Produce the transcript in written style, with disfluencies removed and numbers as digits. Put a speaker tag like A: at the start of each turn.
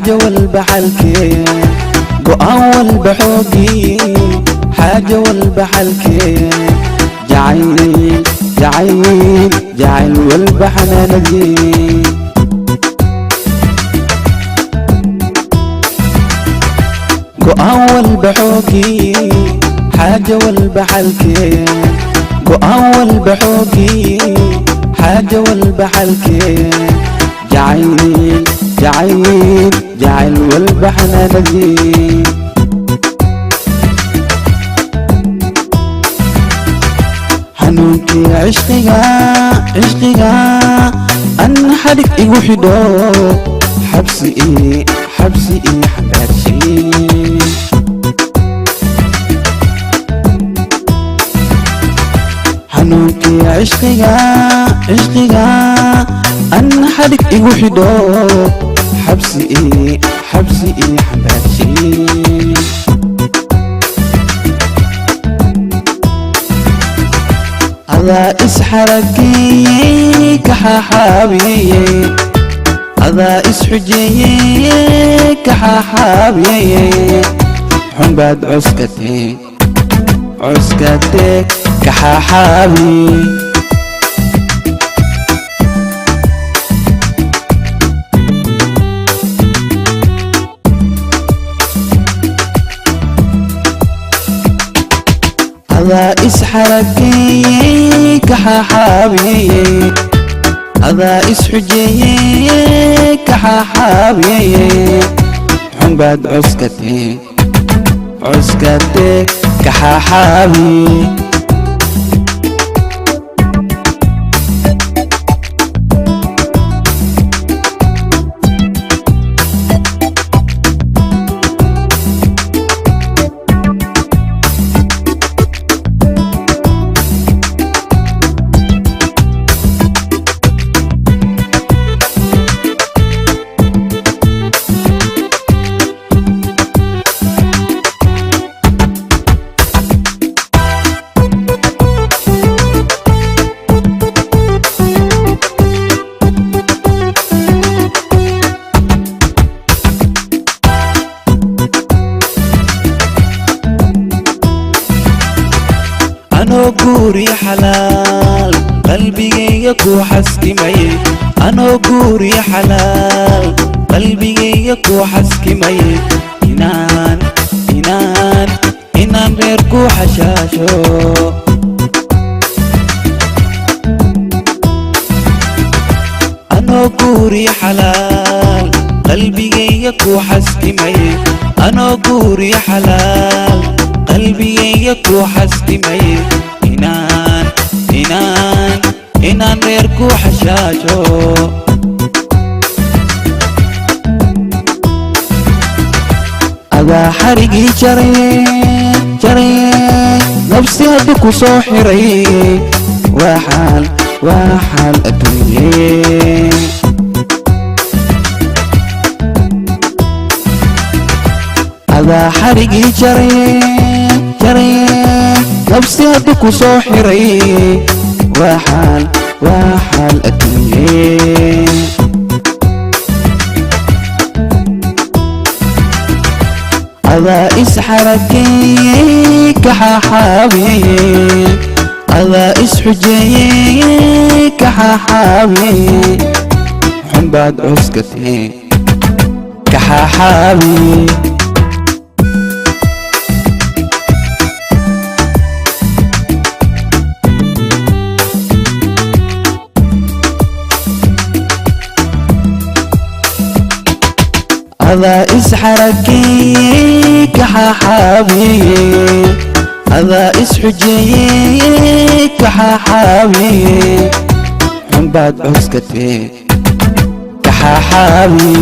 A: Xaajo walba xalkee, go'aan walba xoogii, xaajo walba xalkee, jacayl jacayl jacayl walba xanaanadii. Go'aan walba xoogii, xaajo walba xalkee, go'aan walba xoogii, xaajo walba xalkee, jacayl jacayl jacayl walba xanaanadii. Xanuunkii cishqiga cishqiga an xadhig igu xidho, xabsi ii xabsi ii xambaarshi. Xanuunkii cishqiga cishqiga an xadhig igu xidho, xabsi ii xabsi ii xambaarshi. Adaa isxarageeyey kaxaxaabiyey, adaa isxujeeyey kaxaxaabiyey, xunbaad cuskatee cuskatee kaxaxaabi. Adaa isxarageeyey kaxaxaabiyey, adaa isxujeeyey kaxaxaabiyey, xunbaad cuskatee cuskatee kaxaxaabi. Anoo guuriya xalaal qalbigayga ku xaskimayey, anoo guuriya xalaal qalbigayga ku xaskimayey, inaan inaan inaan reer ku xashaasho. Anoo guuriya xalaal qalbigayga ku xaskimayey, anoo guuriya xalaal qalbigayga ku xaskimayey, inaan inaan inaan reer ku xashaasho. Adaa xarigii jaray jaray, nafsi hadda ku soo xiray, waa xaal waa xaal adduunye. Adaa xarigii jaray jaray, nafsi hadda ku soo xiray, waa xaal waa xaal adduunye. Adaa isxarageeyey kaxaxaabiyey, adaa isxujeeyey kaxaxaabiyey, xunbaad cuskatee kaxaxaabi. Adaa isxarageeyey kaxaxaabiyey, adaa isxujeeyey kaxaxaabiyey, xunbaad cuskatee kaxaxaabi.